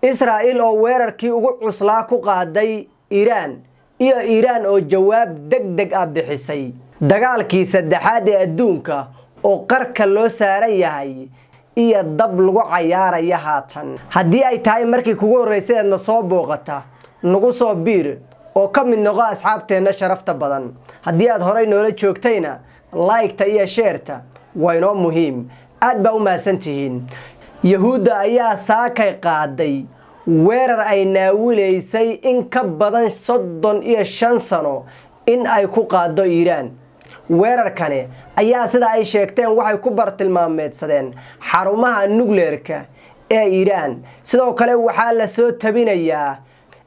Israa'iil oo weerarkii ugu cuslaa ku qaaday Iiraan iyo Iiraan oo jawaab deg deg ah bixisay, dagaalkii saddexaad ee adduunka oo qarka loo saaran yahay iyo dab lagu cayaaraya haatan. Haddii ay tahay markii kugu horreysay eedna soo booqata, nagu soo biir oo ka mid noqo asxaabteenna sharafta badan. Haddii aad horay noola joogtayna, like-ta iyo share-ta waa inoo muhiim. Aad baa u mahadsantihiin. Yahuudda ayaa saakay qaaday weerar ay naawilaysay in ka badan 35 sano in ay ku qaaddo Iiraan. Weerarkani ayaa, sida ay sheegteen, waxay ku bartilmaameedsadeen xarumaha nukleerka ee Iiraan. Sidoo kale waxaa la soo tabinayaa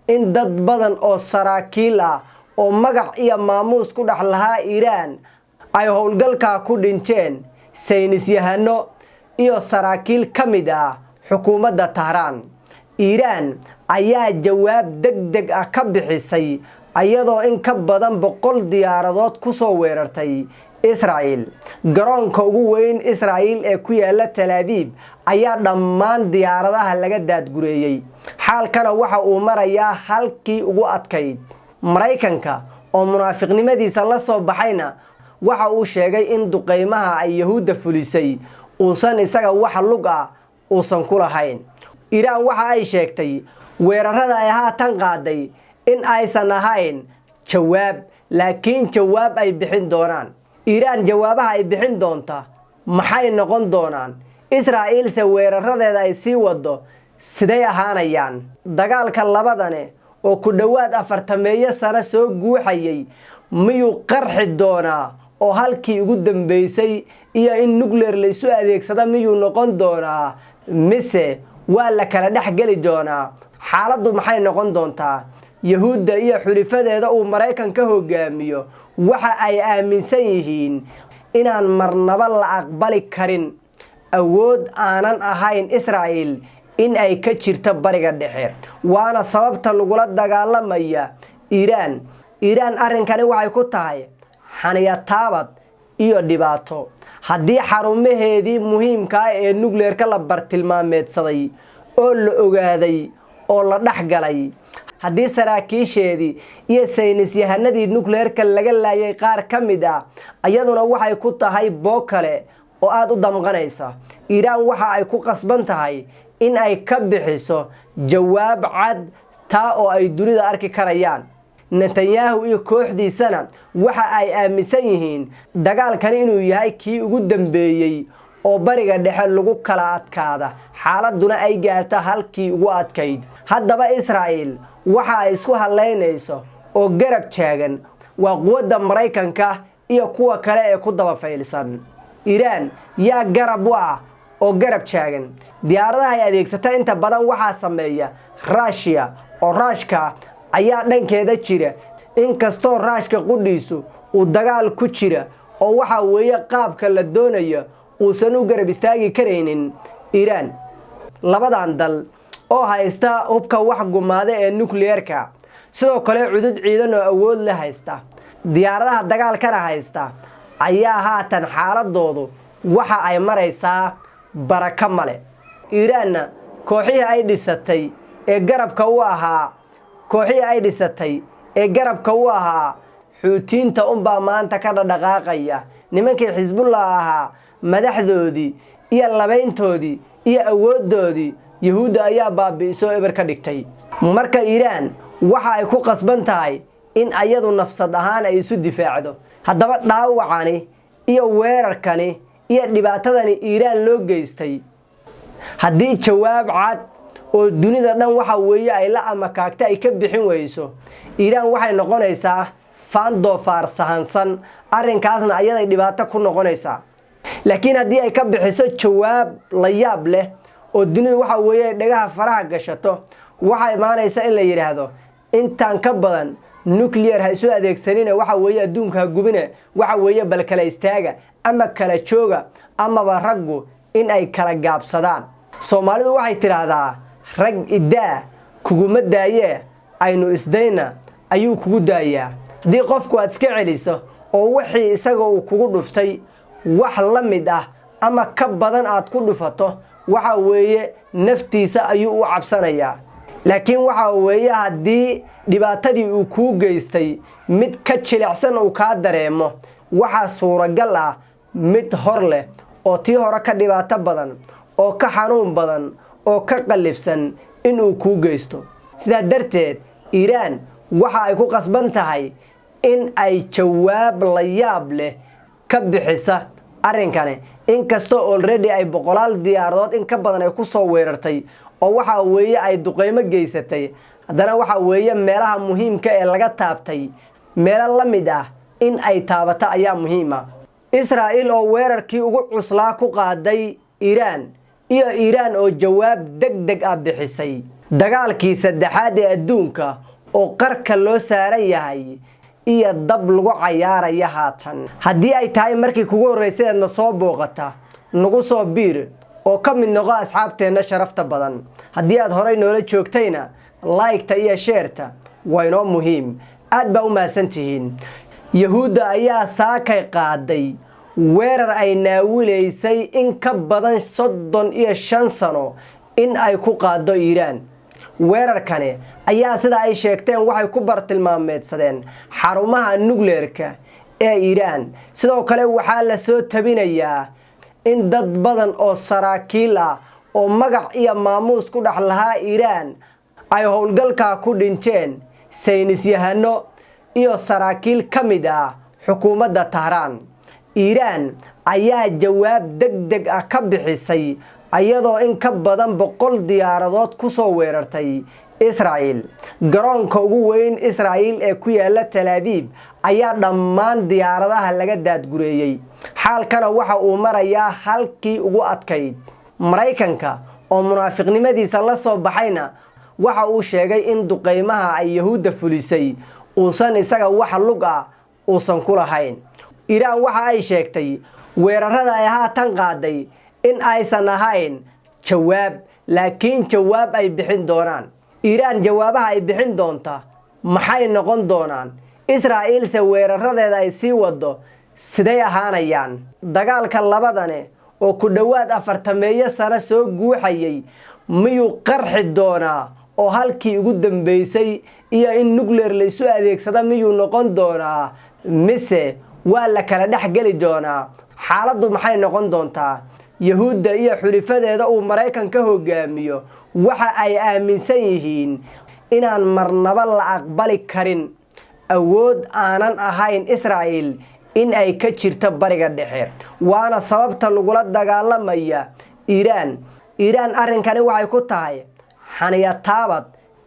in dad badan oo saraakiil ah oo magac iyo maamuus ku dhex lahaa Iiraan ay howlgalkaa ku dhinteen, saynisyahano iyo saraakiil ka mid ah xukuumadda Tahraan. Iiraan ayaa jawaab deg deg ah ka bixisay, iyadoo in ka badan 100 diyaaradood ku soo weerartay Israa'il. Garoonka ugu weyn Israa'iil ee ku yaala Talaabiib ayaa dhammaan diyaaradaha laga daadgureeyey. Xaalkana waxa uu marayaa halkii ugu adkayd. Maraykanka oo munaafiqnimadiisa la soo baxayna waxa uu sheegay in duqeymaha ay Yahuudda fulisay uusan isaga wax lug ah uusan ku lahayn. Iiraan waxa ay sheegtay weerarada ay haatan qaaday in aysan ahayn jawaab, laakiin jawaab ay bixin doonaan. Iiraan jawaabaha ay bixin doonta maxay noqon doonaan? Israa'iilse weeraradeeda ay sii wado siday ahaanayaan? Dagaalka labadane oo ku dhowaad 40 sano soo guuxayay miyuu qarxi doonaa, oo halkii ugu dambeysay iyo in nuclear la isu adeegsada miyuu noqon doonaa, mise waa la kala dhex geli doonaa? Xaaladdu maxay noqon doontaa? Yahuudda iyo xulifadeeda uu Maraykan ka hogaamiyo waxa ay aaminsan yihiin inaan marnaba la aqbali karin awood aanan ahayn Israa'il in ay ka jirto Bariga Dhexe, waana sababta lagula dagaalamaya Iiraan. Iiraan arrinkani waxay ku tahay xaniyataabad iyo dhibaato haddii xarumaheedii muhiimkaa ee nukleerka la bartilmaameedsaday oo la ogaaday oo la dhex galay, haddii saraakiisheedii iyo saynisyahanadii nukleerka laga laayay qaar ka mid ah, iyaduna waxay ku tahay boog kale oo aada u damqanaysa. Iiraan waxa ay ku qasban tahay in ay ka bixiso jawaab cad, taa oo ay dunida arki karayaan. Netanyahu iyo kooxdiisana waxa ay aaminsan yihiin dagaalkani inuu yahay kii ugu dambeeyey oo Bariga Dhexe lagu kala adkaada, xaaladuna ay gaarto halkii ugu adkayd. Haddaba Israa'il waxa ay isku hadlaynayso oo garab taagan waa quwadda Maraykanka iyo kuwa kale ee ku daba faylsan. Iiraan yaa garab u ah oo garab taagan? Diyaaradaha ay adeegsata inta badan waxaa sameeya Ruushiya, oo Ruushka ayaa dhankeeda jira, inkastoo Ruushka qudhiisu uu dagaal ku jira oo waxa weeye qaabka la doonayo uusan u garab istaagi karaynin Iiraan. Labadan dal oo haysta hubka wax gumaada ee nukliyeerka, sidoo kale cudud ciidan oo awood la haysta, diyaaradaha dagaalkana haysta, ayaa haatan xaaladoodu waxa ay maraysaa barako male. Iiraanna kooxihii ay dhisatay ee garabka u ahaa, kooxihii ay dhisatay ee garabka u ahaa Xuutiyiinta unbaa maanta ka dhadhaqaaqaya. Nimankii Xisbullah ahaa madaxdoodii iyo labayntoodii iyo awooddoodii Yahuudda ayaa baabi'isoo eber ka dhigtay. Marka Iiraan waxa ay ku qasban tahay in ayadu nafsad ahaan ay isu difaacdo. Haddaba dhaawacani iyo weerarkani iyo dhibaatadani Iiraan loo geystay, haddii jawaab cad oo dunida dhan waxa weeye ay la amakaagta ay ka bixin weyso, Iiraan waxay noqonaysaa faan doofaar sahansan. Arrinkaasna ayaday dhibaato ku noqonaysaa. Laakiin haddii ay ka bixiso jawaab la yaab leh oo dunidu waxa weeye ay dhagaha faraha gashato, waxaa imaanaysa in la yidhaahdo intaan ka badan nuclear ha isu adeegsanina, waxa weeye adduunka ha gubina, waxa weeye bal kala istaaga ama kala jooga, amaba raggu in ay kala gaabsadaan. Soomaalidu waxay tidhaahdaa, "Rag iddaa kuguma daayee, aynu isdayna ayuu kugu daayaa." Haddii qofku aad iska celiso oo wixii isaga uu kugu dhuftay wax la mid ah ama ka badan aad ku dhufato, waxa weeye naftiisa ayuu u cabsanayaa. Laakiin waxa weeye, haddii dhibaatadii uu kuu geystay mid ka jilicsan uu kaa dareemo, waxaa suuragal ah mid hor leh oo tii hore ka dhibaato badan oo ka xanuun badan oo ka qallifsan inuu kuu geysto. Sidaa darteed Iiraan waxa ay ku qasban tahay in ay jawaab la yaab leh ka bixisa arrinkani, inkastoo already ay boqolaal diyaaradood in ka badan ay ku soo weerartay oo waxa weeye ay duqeymo geysatay. Haddana waxa weeye meelaha muhiimka ee laga taabtay meelo la mid ah in ay taabato ayaa muhiim ah. Israa'iil oo weerarkii ugu cuslaa ku qaaday Iiraan iyo Iiraan oo jawaab deg deg ah bixisay, dagaalkii saddexaad ee adduunka oo qarka loo saaran yahay iyo dab lagu cayaaraya haatan. Haddii ay tahay markii kugu horreysay eedna soo booqata, nagu soo biir oo ka mid noqo asxaabteenna sharafta badan. Haddii aad horay noola joogtayna, like-ta iyo share-ta waa inoo muhiim. Aad baa u mahadsan tihiin. Yahuudda ayaa saakay qaaday weerar ay naawilaysay in ka badan 35 sano in ay ku qaaddo Iiraan. Weerarkani ayaa, sida ay sheegteen, waxay ku bartilmaameedsadeen xarumaha nukleerka ee Iiraan. Sidoo kale waxaa la soo tabinayaa in dad badan oo saraakiil ah oo magac iyo maamuus ku dhex lahaa Iiraan ay howlgalkaa ku dhinteen, saynisyahano iyo saraakiil ka mid ah xukuumadda Tahraan. Iiraan ayaa jawaab deg deg ah ka bixisay, iyadoo in ka badan 100 diyaaradood ku soo weerartay Israa'il. Garoonka ugu weyn Israa'il ee ku yaala Tel Aviv ayaa dhammaan diyaaradaha laga daadgureeyey. Xaalkana waxa uu marayaa halkii ugu adkayd. Maraykanka oo munaafiqnimadiisa la soo baxayna waxa uu sheegay in duqeymaha ay Yahuudda fulisay uusan isaga wax lug ah uusan ku lahayn. Iiraan waxa ay sheegtay weerarada ay haatan qaaday in aysan ahayn jawaab, laakiin jawaab ay bixin doonaan. Iiraan jawaabaha ay bixin doonta maxay noqon doonaan? Israa'iilse weeraradeeda ay sii wado siday ahaanayaan? Dagaalka labadane oo ku dhowaad 40-meeyo sano soo guuxayay miyuu qarxi doonaa oo halkii ugu dambeysay iyo in nuclear la isu adeegsada miyuu noqon doonaa, mise waa la kala dhex geli doonaa? Xaaladdu maxay noqon doontaa? Yahuudda iyo xulifadeeda uu Maraykan ka hogaamiyo waxa ay aaminsan yihiin inaan marnaba la aqbali karin awood aanan ahayn Israa'il in ay ka jirto Bariga Dhexe, waana sababta lagula dagaalamaya Iiraan. Iiraan arrinkani waxay ku tahay xaniyataabad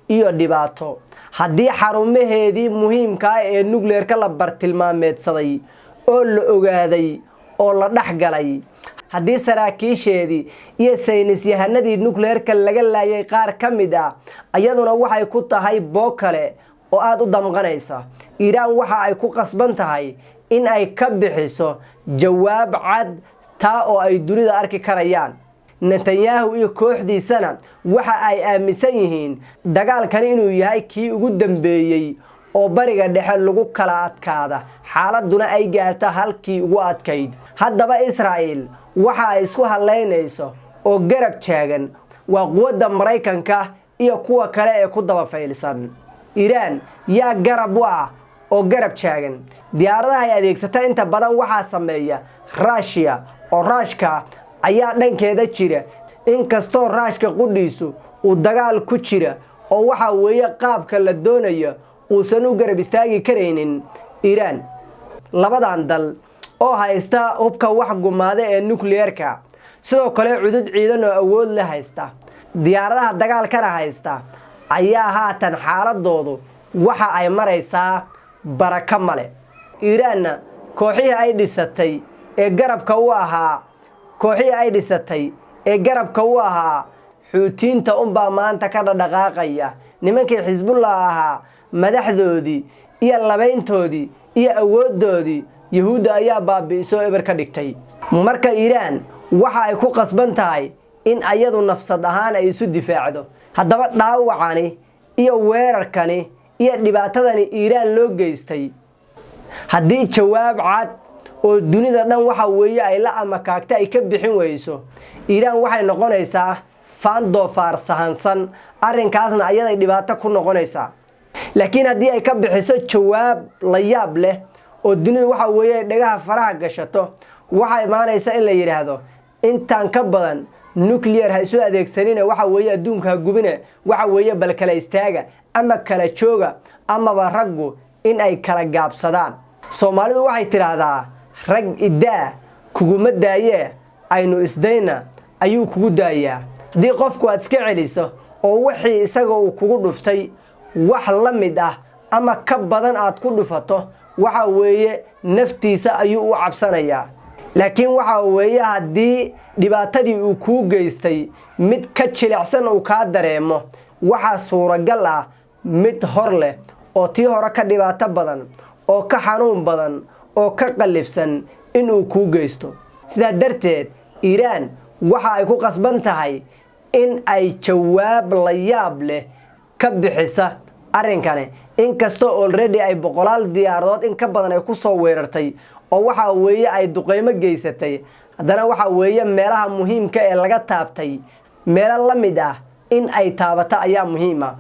iyo dhibaato. Haddii xarumaheedii muhiimka ah ee nukleerka la bartilmaameedsaday oo la ogaaday oo la dhex galay, haddii saraakiisheedii iyo saynisyahanadii nukleerka laga laayay qaar ka mid ah, iyaduna waxay ku tahay boog kale oo aada u damqanaysa. Iiraan waxa ay ku qasban tahay in ay ka bixiso jawaab cad, taa oo ay dunida arki karayaan. Netanyahu iyo kooxdiisana waxa ay aaminsan yihiin dagaalkani inuu yahay kii ugu dambeeyey oo Bariga Dhexe lagu kala adkaada, xaaladuna ay gaarto halkii ugu adkayd. Haddaba Israa'il waxa ay isku hadlaynayso oo garab taagan waa quwadda Maraykanka iyo kuwa kale ee ku daba faylsan. Iiraan yaa garab u ah oo garab taagan? Diyaaradaha ay adeegsata inta badan waxaa sameeya Ruushiya, oo Ruushka ayaa dhankeeda jira, inkastoo Ruushka qudhiisu uu dagaal ku jira oo waxa weeye qaabka la doonayo uusan u garab istaagi karaynin Iiraan. Labadan dal oo haysta hubka wax gumaada ee nukliyeerka, sidoo kale cudud ciidan oo awood la haysta, diyaaradaha dagaalkana haysta, ayaa haatan xaaladoodu waxa ay maraysaa barako male. Iiraanna kooxihii ay dhisatay ee garabka u ahaa, kooxihii ay dhisatay ee garabka u ahaa Xuutiyiinta unbaa maanta ka dhadhaqaaqaya. Nimankii Xisbullah ahaa madaxdoodii iyo labayntoodii iyo awooddoodii Yahuudda ayaa baabi'isoo eber ka dhigtay. Marka Iiraan waxa ay ku qasban tahay in ayadu nafsad ahaan ay isu difaacdo. Haddaba dhaawacani iyo weerarkani iyo dhibaatadani Iiraan loo geystay, haddii jawaab cad oo dunida dhan waxa weeye ay la amakaagta ay ka bixin weyso, Iiraan waxay noqonaysaa Faan doofaar sahansan, arrinkaasna ayaday dhibaato ku noqonaysaa. Laakiin haddii ay ka bixiso jawaab la yaab leh oo dunidu waxa weeye ay dhagaha faraha gashato, waxaa imaanaysa in la yidhaahdo intaan ka badan nuclear ha isu adeegsanina, waxa weeye adduunka ha gubine, waxa weeye bal kala istaaga ama kala jooga, amaba raggu in ay kala gaabsadaan. Soomaalidu waxay tidhaahdaa, "Rag iddaa kuguma daayee, aynu isdayna ayuu kugu daayaa." Haddii qofku aad iska celiso oo wixii isaga uu kugu dhuftay wax la mid ah ama ka badan aad ku dhufato, waxa weeye naftiisa ayuu u cabsanayaa. Laakiin waxa weeye haddii dhibaatadii uu kuu geystay mid ka jilicsan uu kaa dareemo, waxaa suuragal ah mid hor leh oo tii hore ka dhibaato badan oo ka xanuun badan oo ka qallifsan inuu kuu geysto. Sidaa darteed Iiraan waxa ay ku qasban tahay in ay jawaab la yaab leh ka bixisa arrinkani, inkastoo already ay boqolaal diyaaradood in ka badan ay ku soo weerartay oo waxa weeye ay duqeymo geysatay. Haddana waxa weeye meelaha muhiimka ee laga taabtay meelo la mid ah in ay taabato ayaa muhiim ah.